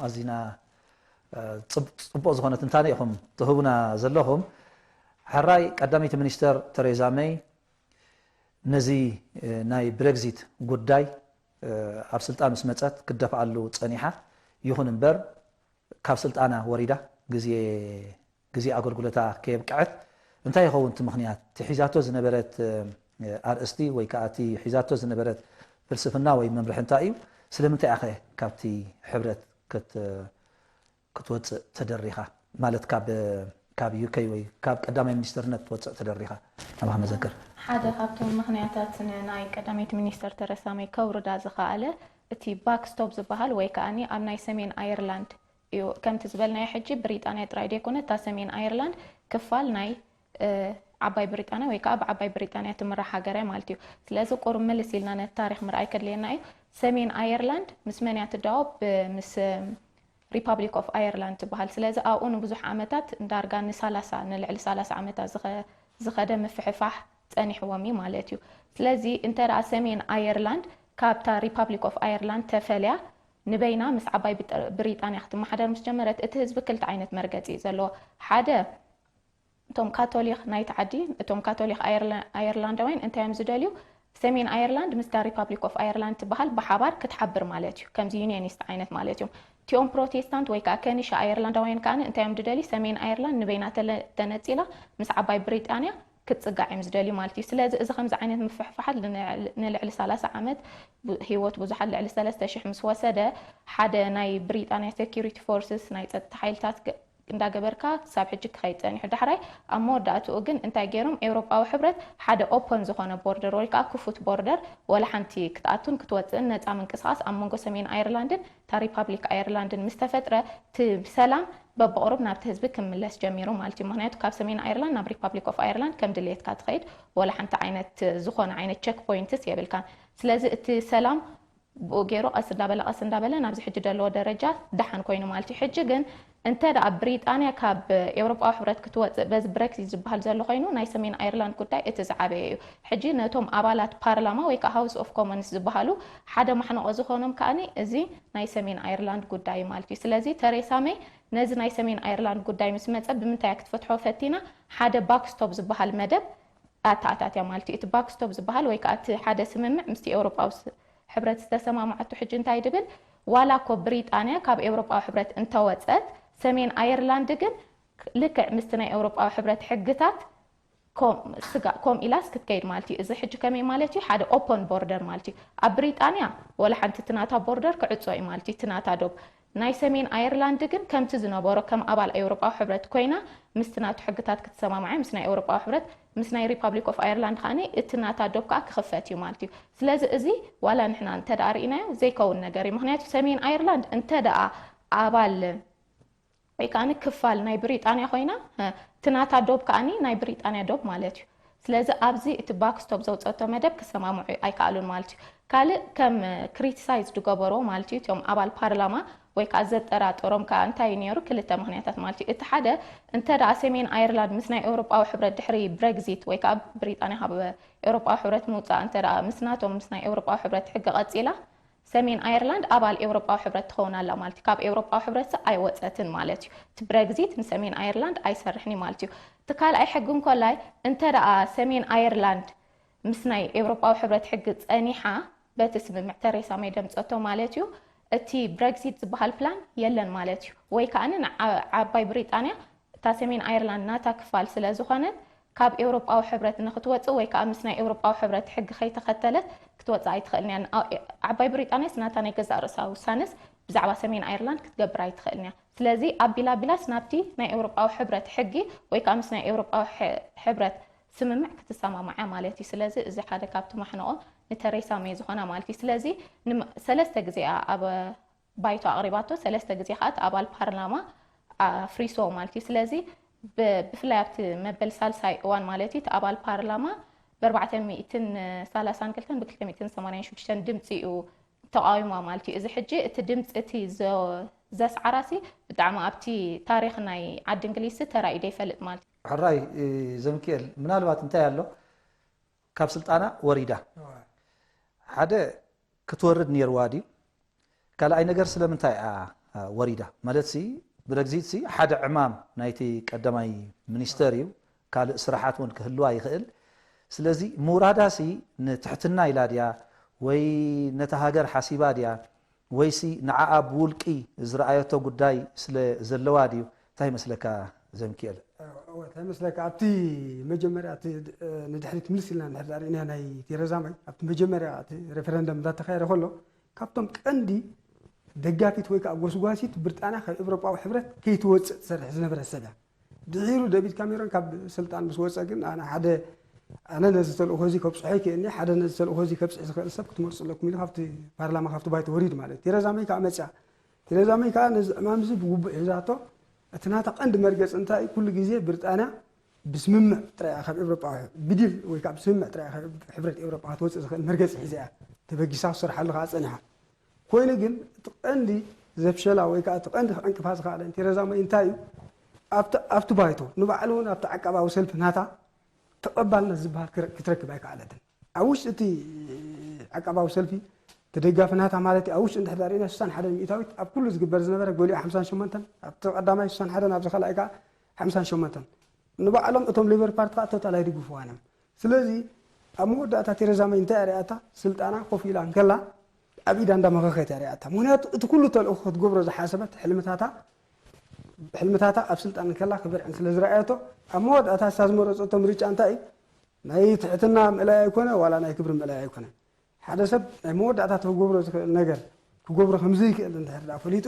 ኣዚና ፅቡቕ ዝኾነ ትንታነ ኢኹም ትህቡና ዘለኹም። ሕራይ፣ ቀዳመይቲ ሚኒስተር ተሬዛ መይ ነዚ ናይ ብሬግዚት ጉዳይ ኣብ ስልጣን ምስ መፀት ክደፍኣሉ ፀኒሓ። ይኹን እምበር ካብ ስልጣና ወሪዳ ግዜ ግዜ ኣገልግሎታ ከየብቅዐት እንታይ ይኸውን እቲ ምኽንያት? እቲ ሒዛቶ ዝነበረት ኣርእስቲ ወይ ከዓ እቲ ሒዛቶ ዝነበረት ፍልስፍና ወይ መምርሒ እንታይ እዩ? ስለምንታይ ኣኸ ካብቲ ሕብረት ክትወፅእ ተደሪኻ? ማለት ካብ ካብ ዩከይ ወይ ካብ ቀዳማይ ሚኒስተርነት ትወፅእ ተደሪኻ? ናባኻ መዘክር። ሓደ ካብቶም ምኽንያታት ንናይ ቀዳመይቲ ሚኒስተር ተረሳ መይ ከውርዳ ዝኸኣለ እቲ ባክስቶፕ ዝበሃል ወይ ከኣኒ ኣብ ናይ ሰሜን ኣየርላንድ እዩ። ከምቲ ዝበልናዮ ሕጂ ብሪጣንያ ጥራይ ደይኮነ እታ ሰሜን ኣየርላንድ ክፋል ናይ ዓባይ ብሪጣንያ ወይ ከዓ ብዓባይ ብሪጣንያ ትምራሕ ሃገር እያ ማለት እዩ። ስለዚ ቁሩብ ምልስ ኢልና ነቲ ታሪኽ ምርኣይ ከድልየና እዩ። ሰሜን ኣየርላንድ ምስ መን እያ ትዳወብ? ምስ ሪፓብሊክ ኦፍ ኣየርላንድ ትበሃል። ስለዚ ኣብኡ ንብዙሕ ዓመታት ዳርጋ ንሳላሳ ንልዕሊ ሳላሳ ዓመታት ዝኸደ ምፍሕፋሕ ፀኒሕዎም እዩ ማለት እዩ። ስለዚ እንተ ደኣ ሰሜን ኣየርላንድ ካብታ ሪፓብሊክ ኦፍ ኣየርላንድ ተፈልያ ንበይና ምስ ዓባይ ብሪጣንያ ክትመሓደር ምስ ጀመረት እቲ ህዝቢ ክልተ ዓይነት መርገፂ እዩ ዘለዎ። ሓደ እቶም ካቶሊክ ናይቲ ዓዲ እቶም ካቶሊክ ኣየርላንዳውያን እንታይ እዮም ዝደልዩ? ሰሜን ኣየርላንድ ምስታ ሪፓብሊክ ኦፍ ኣየርላንድ ትበሃል ብሓባር ክትሓብር ማለት እዩ። ከምዚ ዩኒየኒስት ዓይነት ማለት እዮም። እቲኦም ፕሮቴስታንት ወይ ከዓ ከኒሻ ኣየርላንዳውያን ከዓ እንታይ እዮም ዝደልዩ? ሰሜን ኣየርላንድ ንበይና ተነፂላ ምስ ዓባይ ብሪጣንያ ክትፅጋዕ እዮም ዝደልዩ ማለት እዩ። ስለዚ እዚ ከምዚ ዓይነት ምፍሕፋሓት ንልዕሊ ሰላሳ ዓመት ህይወት ብዙሓት ልዕሊ ሰለስተ ሽሕ ምስ ወሰደ ሓደ ናይ ብሪጣንያ ሴኪሪቲ ፎርስስ ናይ ፀጥታ ሓይልታት እንዳገበርካ ክሳብ ሕጂ ክኸይድ ፀኒሑ። ዳሕራይ ኣብ መወዳእትኡ ግን እንታይ ገይሮም? ኤውሮጳዊ ሕብረት ሓደ ኦፐን ዝኾነ ቦርደር ወይ ከዓ ክፉት ቦርደር ወላ ሓንቲ ክትኣቱን ክትወፅእን ነፃ ምንቅስቃስ ኣብ መንጎ ሰሜን ኣየርላንድን እታ ሪፓብሊክ ኣየርላንድን ምስ ተፈጥረ እቲ ሰላም በብቕሩብ ናብቲ ህዝቢ ክምለስ ጀሚሩ ማለት እዩ። ምክንያቱ ካብ ሰሜን ኣየርላንድ ናብ ሪፓብሊክ ኦፍ ኣየርላንድ ከም ድልየትካ ትኸይድ ወላ ሓንቲ ዓይነት ዝኾነ ዓይነት ቸክ ፖይንትስ የብልካን። ስለዚ እቲ ሰላም ብኡ ገይሩ ቀስ እንዳበለ ቀስ እንዳበለ ናብዚ ሕጂ ደለዎ ደረጃ ደሓን ኮይኑ ማለት እዩ። ሕጂ ግን እንተ ደኣ ብሪጣንያ ካብ ኤውሮጳዊ ሕብረት ክትወፅእ በዚ ብረክሲት ዝበሃል ዘሎ ኮይኑ ናይ ሰሜን ኣየርላንድ ጉዳይ እቲ ዝዓበየ እዩ። ሕጂ ነቶም ኣባላት ፓርላማ ወይ ከዓ ሃውስ ኦፍ ኮመንስ ዝበሃሉ ሓደ ማሕነቆ ዝኾኖም ከኣኒ እዚ ናይ ሰሜን ኣየርላንድ ጉዳይ ማለት እዩ። ስለዚ ተሬሳ መይ ነዚ ናይ ሰሜን ኣየርላንድ ጉዳይ ምስ መፀ ብምንታይ ክትፈትሖ ፈቲና ሓደ ባክስቶፕ ዝበሃል መደብ ኣተኣታትያ ማለት እዩ። እቲ ባክስቶፕ ዝበሃል ወይ ከዓ እቲ ሓደ ስምምዕ ምስቲ ኤውሮጳዊ ሕብረት ዝተሰማማዓቱ ሕጂ እንታይ ድብል ዋላ እኮ ብሪጣንያ ካብ ኤውሮጳዊ ሕብረት እንተወፀት ሰሜን ኣየርላንድ ግን ልክዕ ምስቲ ናይ ኤውሮጳዊ ሕብረት ሕግታት ስጋ ኮም ኢላስ ክትከይድ ማለት እዩ። እዚ ሕጂ ከመይ ማለት እዩ? ሓደ ኦፖን ቦርደር ማለት እዩ። ኣብ ብሪጣንያ ወላ ሓንቲ ትናታ ቦርደር ክዕጾ እዩ ማለት እዩ። ትናታ ዶብ ናይ ሰሜን ኣየርላንድ ግን ከምቲ ዝነበሮ ከም ኣባል ኤውሮጳዊ ሕብረት ኮይና ምስቲ ናቱ ሕግታት ክትሰማማዐ ምስ ናይ ኤውሮጳዊ ሕብረት ምስ ናይ ሪፓብሊክ ኦፍ ኣየርላንድ ከዓኒ እቲ ናታ ዶብ ከዓ ክኽፈት እዩ ማለት እዩ። ስለዚ እዚ ዋላ ንሕና እንተ ደኣ ርኢናዮ ዘይከውን ነገር እዩ። ምክንያቱ ሰሜን ኣየርላንድ እንተ ደኣ ኣባል ወይ ከዓኒ ክፋል ናይ ብሪጣንያ ኮይና እቲ ናታ ዶብ ከዓኒ ናይ ብሪጣንያ ዶብ ማለት እዩ። ስለዚ ኣብዚ እቲ ባክስቶፕ ዘውፀቶ መደብ ክሰማምዑ ኣይከኣሉን ማለት እዩ። ካልእ ከም ክሪቲሳይዝ ዝገበርዎ ማለት እዩ እቲኦም ኣባል ፓርላማ ወይ ከዓ ዘጠራጠሮም ከዓ እንታይ እዩ ነይሩ? ክልተ ምክንያታት ማለት እዩ። እቲ ሓደ እንተ ደኣ ሰሜን ኣየርላንድ ምስ ናይ ኤውሮጳዊ ሕብረት ድሕሪ ብረግዚት ወይ ከዓ ብሪጣንያ ካብ ኤውሮጳዊ ሕብረት ምውፃእ እንተ ደኣ ምስ ናቶም ምስ ናይ ኤውሮጳዊ ሕብረት ሕጊ ቀፂላ ሰሜን ኣየርላንድ ኣባል ኤውሮጳዊ ሕብረት ትኸውን ኣላ ማለት እዩ። ካብ ኤውሮጳዊ ሕብረት ስ ኣይወፀትን ማለት እዩ። እቲ ብረግዚት ንሰሜን ኣየርላንድ ኣይሰርሕን እዩ ማለት እዩ። እቲ ካልኣይ ሕጊ እንኮላይ እንተ ደኣ ሰሜን ኣየርላንድ ምስ ናይ ኤውሮጳዊ ሕብረት ሕጊ ፀኒሓ በቲ ስምምዕ ተሬሳ መይ ደምፀቶ ማለት እዩ። እቲ ብረግዚት ዝበሃል ፕላን የለን ማለት እዩ። ወይ ከዓ ዓባይ ብሪጣንያ እታ ሰሜን ኣየርላንድ ናታ ክፋል ስለ ዝኾነት ካብ ኤውሮጳዊ ሕብረት ንክትወፅእ ወይ ከዓ ምስ ናይ ኤውሮጳዊ ሕብረት ሕጊ ከይተኸተለት ክትወፅእ ኣይትኽእልን እያ። ዓባይ ብሪጣንያስ ናታ ናይ ገዛእ ርእሳ ውሳነስ ብዛዕባ ሰሜን ኣየርላንድ ክትገብር ኣይትኽእልን እያ። ስለዚ ኣቢላ ኣቢላስ ናብቲ ናይ ኤውሮጳዊ ሕብረት ሕጊ ወይ ከዓ ምስ ናይ ኤውሮጳዊ ሕብረት ስምምዕ ክትሰማማዓ ማለት እዩ። ስለዚ እዚ ሓደ ካብቲ ማሕነቆ ንተሬሳ መይ ዝኾና ማለት እዩ። ስለዚ ሰለስተ ግዜ እያ ኣብ ባይቶ ኣቕሪባቶ፣ ሰለስተ ግዜ ከኣ እቲ ኣባል ፓርላማ ኣፍሪስዎ ማለት እዩ። ስለዚ ብ- ብፍላይ ኣብቲ መበል ሳልሳይ እዋን ማለት እዩ፣ እቲ ኣባል ፓርላማ ብ432 ብ286 ድምፂ እዩ ተቃዊማ ማለት እዩ። እዚ ሕጂ እቲ ድምፂ እቲ ዘ- ዘስዓራሲ ብጣዕሚ ኣብቲ ታሪክ ናይ ዓዲ እንግሊዝ ተራእዩ ዘይፈልጥ ማለት እዩ። ሕራይ፣ እ፣ ዘምክኤል፣ ምናልባት እንታይ ኣሎ፣ ካብ ስልጣና ወሪዳ፣ ሓደ ክትወርድ ነይርዋ ድዩ? ካልኣይ ነገር ስለምንታይ እያ፣ እ፣ ወሪዳ ማለት ሲ፣ ብረግዚት ሲ ሓደ ዕማም ናይቲ ቀዳማይ ሚኒስተር እዩ። ካልእ ስራሓት እውን ክህልዋ ይኽእል። ስለዚ ምውራዳ ሲ ንትሕትና ኢላ ድያ፣ ወይ ነታ ሃገር ሓሲባ ድያ፣ ወይሲ ንዓኣ ብውልቂ ዝረኣየቶ ጉዳይ ስለ ዘለዋ ድዩ? እንታይ ይመስለካ ዘምክኤል? እወ፣ እንታይ መስለካ፣ ኣብቲ መጀመርያ እቲ ንድሕሪት ምልስ ኢልና እንድሕር ዳኣ ርኢና፣ ናይ ቴረዛ መይ ኣብቲ መጀመርያ እቲ ሬፈረንደም እንዳተኻየደ ከሎ፣ ካብቶም ቀንዲ ደጋፊት ወይ ከዓ ጎስጓሲት ብሪጣንያ ካብ ኤውሮጳዊ ሕብረት ከይትወፅእ ትሰርሕ ዝነበረት ሰብ እያ። ድሒሩ ዴቪድ ካሜሮን ካብ ስልጣን ምስ ወፀ ግን፣ ኣነ ሓደ ኣነ ነዚ ተልእኾ እዚ ከብፅሖ ይክእልኒ፣ ሓደ ነዚ ተልእኾ እዚ ከብፅሕ ዝኽእል ሰብ ክትመርፁ ኣለኩም ኢሉ ካብቲ ፓርላማ፣ ካብቲ ባይቶ ወሪዱ ማለት እዩ። ቴረዛ መይ ከዓ መፅያ። ቴረዛ መይ ከዓ ነዚ ዕማም እዚ ብግቡእ ሒዛቶ። እቲ ናታ ቀንዲ መርገፂ እንታይ እዩ? ኩሉ ግዜ ብሪጣንያ ብስምምዕ ጥራይ እያ ካብ ኤውሮጳዊ፣ ብዲል ወይ ከዓ ብስምምዕ ጥራይ እያ ካብ ሕብረት ኤውሮጳ ክትወፅእ ዝኽእል መርገፂ ሒዛ እያ ተበጊሳ፣ ክሰርሓሉ ከዓ ፀኒሓ። ኮይኑ ግን እቲ ቀንዲ ዘፍሸላ ወይ ከዓ እቲ ቀንዲ ክዕንቅፋ ዝኸኣለ ቴረዛ መይ እንታይ እዩ? ኣብቲ ኣብቲ ባይቶ ንባዕሉ እውን ኣብቲ ዓቃባዊ ሰልፊ ናታ ተቐባልነት ዝበሃል ክረ- ክትረክብ ኣይከኣለትን። ኣብ ውሽጢ እቲ ዓቃባዊ ሰልፊ ተደጋፊ ናታ ማለት እዩ፣ ኣብ ውሽጢ እንድሕር ሪእና ሽሳን ሓደን ሚእታዊት ኣብ ኩሉ ዝግበር ዝነበረ፣ ገሊኡ ሓምሳን ሸሞንተን ኣብቲ ቀዳማይ ሽሳን ሓደን ኣብዚ ካልኣይ ከዓ ሓምሳን ሸሞንተን። ንባዕሎም እቶም ሌበር ፓርቲ ከዓ ቶታል ኣይድግፍዋን እዮም። ስለዚ ኣብ መወዳእታ ቴረዛ መይ እንታይ እያ ሪኣታ? ስልጣና ኮፍ ኢላ እንከላ ኣብ ኢዳ እንዳመኸኸት እያ ሪኣታ። ምክንያቱ እቲ ኩሉ ተልእኾ ክትገብሮ ዝሓሰበት ሕልምታታ ሕልምታታ ኣብ ስልጣን እንከላ ክበርዕን ስለ ዝረኣየቶ፣ ኣብ መወዳእታ እሳ ዝመረፀቶ ምርጫ እንታይ እዩ? ናይ ትሕትና ምእላይ ኣይኮነ ዋላ ናይ ክብሪ ምእላይ ኣይኮነ። ሓደ ሰብ ናይ መወዳእታ ክገብሮ ዝኽእል ነገር ክገብሮ ከምዘይክእል እንድሕር ደኣ ፈሊጡ፣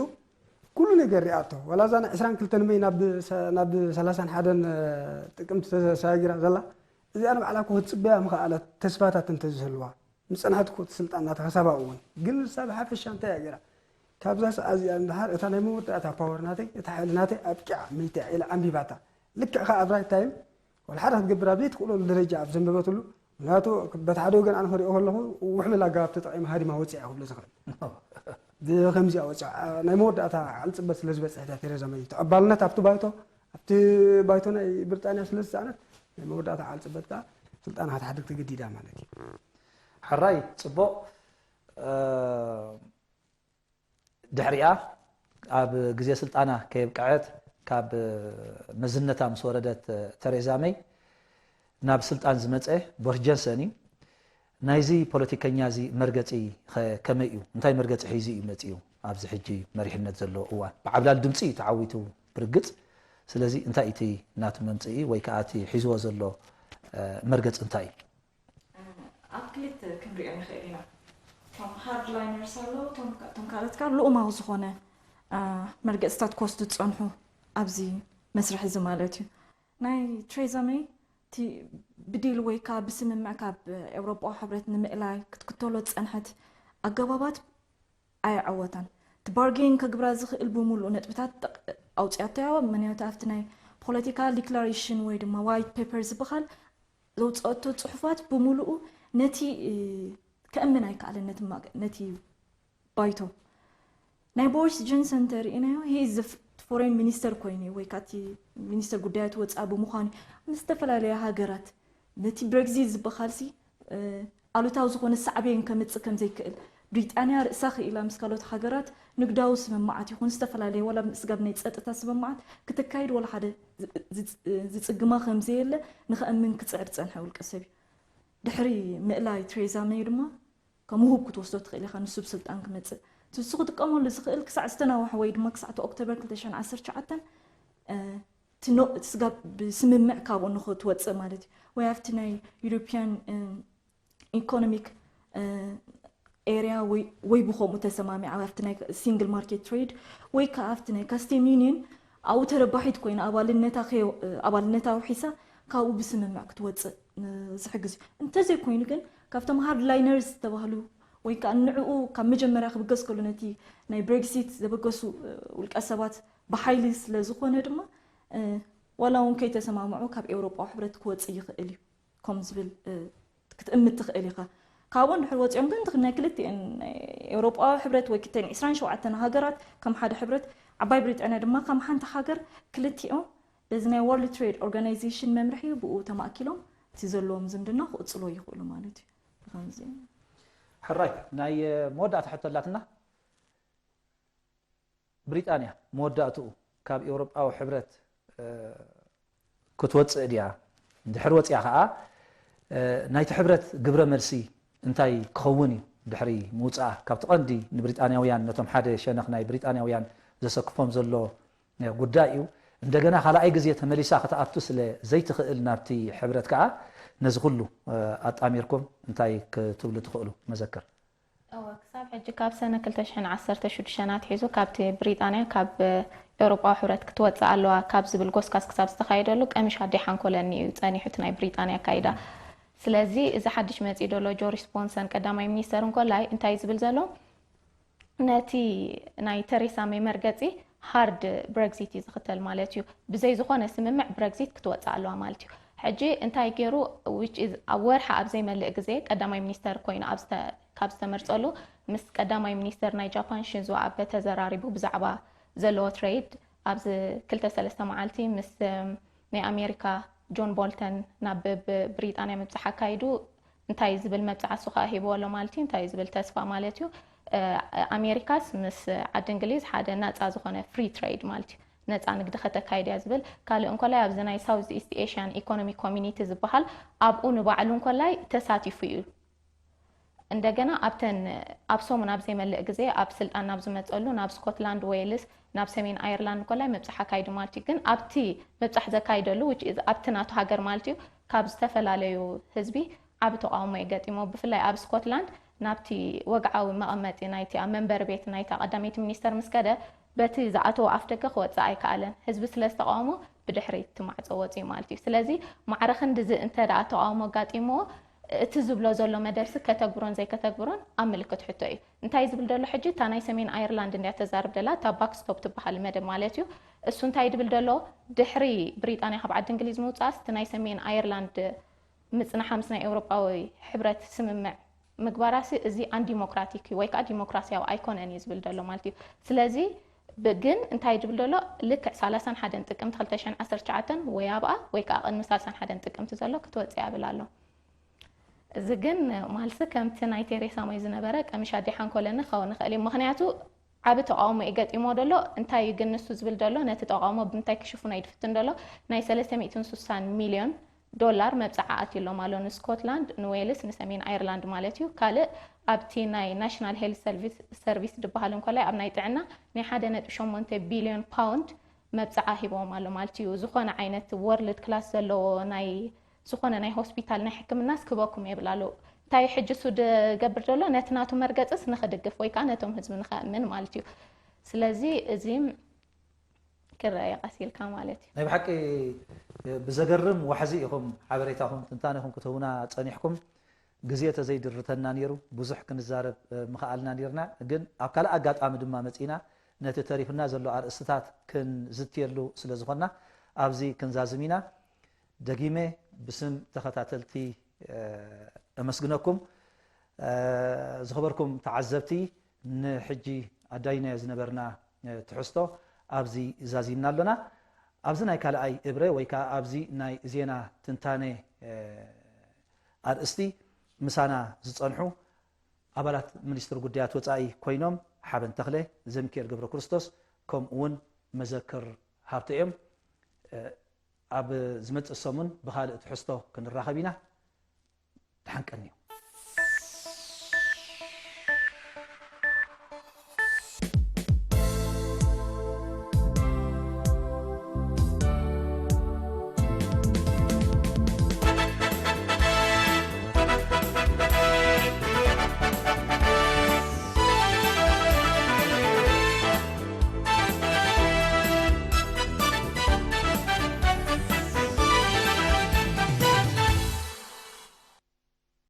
ኩሉ ነገር ሪኣቶ። ዋላ እዛ ናይ ዕስራን ክልተን መይ ናብ ሰ- ናብ ሰላሳን ሓደን ጥቅምቲ ተሰጋጊራ ዘላ፣ እዚኣ ንባዕላ እኮ ክትፅበያ ምኸኣለት፣ ተስፋታት እንተዝህልዋ ምፀንሐት እኮ እቲ ስልጣን ናታ ክሳብ ኣብኡ እውን። ግን ንሳ ብሓፈሻ እንታይ እያ ገይራ? ካብዛ ሰዓት እዚኣ እንድሓር እታ ናይ መወዳእታ ፓወር ናተይ፣ እታ ሓይሊ ናተይ ኣብቂዓ፣ መይታ እያ ኢላ ኣንቢባታ። ልክዕ ከኣ ኣብ ራይት ታይም ወላ ሓደ ክትገብር ኣብ ዘይትኽእለሉ ደረጃ ኣብ ዘንበበትሉ፣ ምክንያቱ በቲ ሓደ ወገን ኣነ ክሪኦ ከለኹ ውሕሉል ኣገባብ ተጠቒማ ሃዲማ ወፂኣ ክብሎ ዝኽእል። ብከምዚኣ ወፂኣ፣ ናይ መወዳእታ ዓልፅበት ስለ ዝበፅሐት እያ ቴሬዛ መይ ተቐባልነት ኣብቲ ባይቶ፣ ኣብቲ ባይቶ ናይ ብሪጣንያ ስለ ዝሰኣነት፣ ናይ መወዳእታ ዓልፅበት ከዓ ስልጣና ክትሓድግ ተገዲዳ ማለት እዩ። ሕራይ፣ ፅቡቕ። ድሕሪኣ ኣብ ግዜ ስልጣና ከየብቀዐት ካብ መዝነታ ምስ ወረደት ተሬዛ መይ ናብ ስልጣን ዝመፀ ቦሪስ ጆንሰን እዩ። ናይዚ ፖለቲከኛ እዚ መርገፂ ኸ ከመይ እዩ? እንታይ መርገፂ ሒዙ እዩ መፂኡ? ኣብዚ ሕጂ መሪሕነት ዘለዎ እዋን ብዓብላል ድምፂ እዩ ተዓዊቱ ብርግፅ። ስለዚ እንታይ እቲ ናቱ መምፅኢ ወይ ከዓ እቲ ሒዝዎ ዘሎ መርገፂ እንታይ እዩ? ኣብ ክልተ ክንሪኦ ንኽእል ኢና። እቶም ሃርድላይነርስ ኣለዉ፣ እቶም ካልኦት ከዓ ልኡማዊ ዝኾነ መርገፅታት ክወስዱ ዝፀንሑ ኣብዚ መስርሕ እዚ ማለት እዩ። ናይ ትሬዛ መይ እቲ ብዲል ወይ ከዓ ብስምምዕ ካብ ኤውሮጳዊ ሕብረት ንምእላይ ክትክተሎ ዝፀንሐት ኣገባባት ኣየዐወታን። እቲ ባርጌን ከግብራ ዝኽእል ብምሉእ ነጥብታት ኣውፅያቶ እያ። ምክንያቱ ኣብቲ ናይ ፖለቲካል ዲክላሬሽን ወይ ድማ ዋይት ፔፐር ዝበሃል ዘውፅአቶ ፅሑፋት ብምሉኡ ነቲ ከእምን ኣይከኣለን ነቲ ባይቶ። ናይ ቦሪስ ጆንሰን እንተሪእናዮ ሂ ፎሬን ሚኒስተር ኮይኑ ወይ ከዓ እቲ ሚኒስተር ጉዳያት ወፃኢ ብምዃኑ ምስ ዝተፈላለያ ሃገራት ነቲ ብረግዚት ዝበሃል ሲ ኣሉታዊ ዝኾነ ሳዕቤን ከምፅእ ከምዘይክእል ብሪጣንያ ርእሳ ክኢላ ምስ ካልኦት ሃገራት ንግዳዊ ስምምዓት ይኹን ዝተፈላለየ ዋላ ምስጋብ ናይ ፀጥታ ስምምዓት ክተካይድ ዋላ ሓደ ዝፅግማ ከምዘየለ ንኸእምን ክፅዕር ዝፀንሐ ውልቀ ሰብ እዩ። ድሕሪ ምእላይ ትሬዛ መይ ድማ ከም ውሁብ ክትወስዶ ትኽእል ኢኻ። ንሱ ብስልጣን ክመፅእ ንሱ ክጥቀመሉ ዝኽእል ክሳዕ ዝተናውሐ ወይ ድማ ክሳዕ እቲ ኦክቶበር ክልተ ሽሕን ዓሰርተ ትሽዓተን እቲ ስጋብ ብስምምዕ ካብኡ ንኽትወፅእ ማለት እዩ። ወይ ኣብቲ ናይ ዩሮፒያን ኢኮኖሚክ ኤርያ ወይ ብከምኡ ተሰማሚዓ ኣብቲ ናይ ሲንግል ማርኬት ትሬድ ወይ ከዓ ኣብቲ ናይ ካስተም ዩኒየን ኣብኡ ተረባሒት ኮይና ኣባልነታ ኣባልነታ ኣውሒሳ ካብኡ ብስምምዕ ክትወፅእ ዝሕግዝ እዩ። እንተዘይኮይኑ ግን ካብቶም ሃርድ ላይነርስ ዝተባህሉ ወይ ከዓ ንዕኡ ካብ መጀመርያ ክብገስ ከሎ ነቲ ናይ ብሬግዚት ዘበገሱ ውልቀ ሰባት ብሓይሊ ስለ ዝኾነ ድማ ዋላ እውን ከይተሰማምዑ ካብ ኤውሮጳዊ ሕብረት ክወፅእ ይኽእል እዩ ከም ዝብል ክትእምት ትኽእል ኢኻ። ካብኡ እንድሕር ወፂኦም ግን ትኽናይ ክልቲኤን ኤውሮጳዊ ሕብረት ወይ ክተን ዕስራን ሸውዓተን ሃገራት ከም ሓደ ሕብረት፣ ዓባይ ብሪጣንያ ድማ ከም ሓንቲ ሃገር፣ ክልቲኦም በዚ ናይ ወርልድ ትሬድ ኦርጋናይዜሽን መምርሒ ብኡ ተማእኪሎም እቲ ዘለዎም ዝምድና ክቕፅሎ ይኽእሉ ማለት እዩ። ብኸምዚ ሕራይ ናይ መወዳእታ ሕቶ ኣላትና። ብሪጣንያ መወዳእትኡ ካብ ኤውሮጳዊ ሕብረት ክትወፅእ ድያ? እንድሕር ወፂኣ ከዓ ናይቲ ሕብረት ግብረ መልሲ እንታይ ክኸውን እዩ? ድሕሪ ምውፅኣ ካብቲ ቀንዲ ንብሪጣንያውያን ነቶም ሓደ ሸነኽ ናይ ብሪጣንያውያን ዘሰክፎም ዘሎ ጉዳይ እዩ። እንደገና ካልኣይ ግዜ ተመሊሳ ክትኣቱ ስለ ዘይትኽእል ናብቲ ሕብረት ከዓ ነዚ ኩሉ ኣጣሚርኩም እንታይ ክትብሉ ትኽእሉ? መዘክር እወ ክሳብ ሕጂ ካብ ሰነ ክልተ ሽሕን ዓሰርተ ሽዱሽተን ኣትሒዙ ካብቲ ብሪጣንያ ካብ ኤውሮጳዊ ሕብረት ክትወፅእ ኣለዋ ካብ ዝብል ጎስጋስ ክሳብ ዝተኻየደሉ ቀሚሽ ኣደይ ሓንኮለኒ እዩ ፀኒሑ እቲ ናይ ብሪጣንያ ኣካይዳ። ስለዚ እዚ ሓድሽ መፂኡ ዘሎ ጆሪስ ቦንሰን ቀዳማይ ሚኒስተር እንኮላይ እንታይ እዩ ዝብል ዘሎ? ነቲ ናይ ተሬሳ ሜይ መርገፂ ሃርድ ብረግዚት እዩ ዝኽተል ማለት እዩ። ብዘይ ዝኾነ ስምምዕ ብረግዚት ክትወፅእ ኣለዋ ማለት እዩ። ሕጂ እንታይ ገይሩ which is ኣብ ወርሒ ኣብ ዘይመልእ ግዜ ቀዳማይ ሚኒስተር ኮይኑ ኣብ ዝተ- ካብ ዝተመርፀሉ ምስ ቀዳማይ ሚኒስተር ናይ ጃፓን ሽንዞ ኣበ ተዘራሪቡ ብዛዕባ ዘለዎ ትሬድ ኣብዚ ክልተ ሰለስተ መዓልቲ ምስ ናይ ኣሜሪካ ጆን ቦልተን ናብ ብሪጣንያ ምብፃሕ ኣካይዱ እንታይ ዝብል መብፅዓ እሱ ከዓ ሂብዎ ኣሎ ማለት እዩ እንታይ ዝብል ተስፋ ማለት እዩ ኣሜሪካስ ምስ ዓዲ እንግሊዝ ሓደ ናፃ ዝኾነ ፍሪ ትሬድ ማለት እዩ ነፃ ንግዲ ከተካይድ እያ ዝብል ካልእ እንኮላይ ኣብዚ ናይ ሳውዝ ኢስት ኤሽያን ኢኮኖሚ ኮሚኒቲ ዝበሃል ኣብኡ ንባዕሉ እንኮላይ ተሳቲፉ እዩ እንደገና ኣብተን ኣብ ሰሙን ኣብ ዘይመልእ ግዜ ኣብ ስልጣን ናብ ዝመፀሉ ናብ ስኮትላንድ ዌልስ ናብ ሰሜን ኣየርላንድ ኮላይ ምብፃሕ ኣካይዱ ማለት እዩ ግን ኣብቲ ምብፃሕ ዘካይደሉ which is ኣብቲ ናቱ ሃገር ማለት እዩ ካብ ዝተፈላለዩ ህዝቢ ዓቢ ተቃውሞ እዩ ገጢሞ ብፍላይ ኣብ ስኮትላንድ ናብቲ ወግዓዊ መቐመጢ ናይቲ ኣብ መንበሪ ቤት ናይታ ቀዳመይቲ ሚኒስተር ምስ ከደ በቲ ዝኣተዎ ኣፍ ደገ ክወፅእ ኣይከኣለን ህዝቢ ስለ ዝተቃወሞ ብድሕሪ እቲ ማዕፆ ወፅዩ ማለት እዩ ስለዚ ማዕረ ክንድዚ እንተ ደኣ ተቃውሞ ኣጋጢምዎ እቲ ዝብሎ ዘሎ መደብሲ ከተግብሮን ዘይከተግብሮን ኣብ ምልክት ሕቶ እዩ እንታይ ዝብል ዘሎ ሕጂ እታ ናይ ሰሜን ኣየርላንድ እንድያ ተዛርብ ደላ እታ ባክስቶፕ ትበሃል መደብ ማለት እዩ እሱ እንታይ ድብል ዘሎ ድሕሪ ብሪጣንያ ካብ ዓዲ እንግሊዝ ምውፃእስ እቲ ናይ ሰሜን ኣየርላንድ ምፅንሓ ምስ ናይ ኤውሮጳዊ ሕብረት ስምምዕ ምግባራሲ እዚ ኣንዲሞክራቲክ እዩ ወይ ከዓ ዲሞክራሲያዊ ኣይኮነን እዩ ዝብል ዘሎ ማለት እዩ ስለዚ ግን እንታይ ድብል ዘሎ ልክዕ ሰላሳን ሓደን ጥቅምቲ ክልተ ሽሕን ዓሰርተ ትሽዓተን ወይ ኣብኣ ወይ ከዓ ቅድሚ ሰላሳን ሓደን ጥቅምቲ ዘሎ ክትወፅእ ያብል ኣሎ እዚ ግን ማልሲ ከምቲ ናይ ቴሬሳ ሞይ ዝነበረ ቀሚሽ ኣዴሓን ኮለኒ ክኸውን ይኽእል እዩ ምክንያቱ ዓቢ ተቃውሞ እዩ ገጢሞ ደሎ እንታይ እዩ ግን ንሱ ዝብል ደሎ ነቲ ተቃውሞ ብምንታይ ክሽፍኖ እዩ ድፍትን ደሎ ናይ ሰለስተ ሚእትን ሱሳን ሚልዮን ዶላር መብፅዓ ኣትዩሎም ኣሎ ንስኮትላንድ ንዌልስ ንሰሜን ኣየርላንድ ማለት እዩ ካልእ ኣብቲ ናይ ናሽናል ሄልት ሰርቪስ ዝበሃል እንኮላይ ኣብ ናይ ጥዕና ናይ ሓደ ነጥቢ ሸሞንተ ቢልዮን ፓውንድ መብፅዓ ሂቦም ኣሎ ማለት እዩ ዝኾነ ዓይነት ወርልድ ክላስ ዘለዎ ናይ ዝኾነ ናይ ሆስፒታል ናይ ሕክምናስ ክበኩም የብል ኣሎ እንታይ ሕጂ እሱ ድገብር ዘሎ ነቲ ናቱ መርገፅስ ንክድግፍ ወይ ከዓ ነቶም ህዝቢ ንከእምን ማለት እዩ ስለዚ እዚ ክረአ ቀሲልካ ማለት እዩ ናይ ብሓቂ ብዘገርም ዋሕዚ ኢኹም ሓበሬታኹም ትንታኔኹም ክትህቡና ፀኒሕኩም ግዜ ተዘይድርተና ነይሩ ብዙሕ ክንዛረብ ምኽኣልና ነርና ግን ኣብ ካልእ ኣጋጣሚ ድማ መፂና ነቲ ተሪፍና ዘሎ ኣርእስትታት ክንዝትየሉ ስለ ዝኾንና ኣብዚ ክንዛዝም ኢና ደጊመ ብስም ተኸታተልቲ እመስግነኩም ዝኸበርኩም ተዓዘብቲ ንሕጂ ኣዳይናዮ ዝነበርና ትሕዝቶ ኣብዚ ዛዚምና ኣሎና ኣብዚ ናይ ካልኣይ እብረ ወይ ከዓ ኣብዚ ናይ ዜና ትንታነ ኣርእስቲ ምሳና ዝፀንሑ ኣባላት ሚኒስትሪ ጉዳያት ወፃኢ ኮይኖም ሓበን ተኽለ፣ ዘሚኪኤል ገብረክርስቶስ ከምኡ እውን መዘክር ሃብተ እዮም። ኣብ ዝመፅእ ሰሙን ብካልእ ትሕዝቶ ክንራኸብ ኢና። ደሓን ቀንዩ።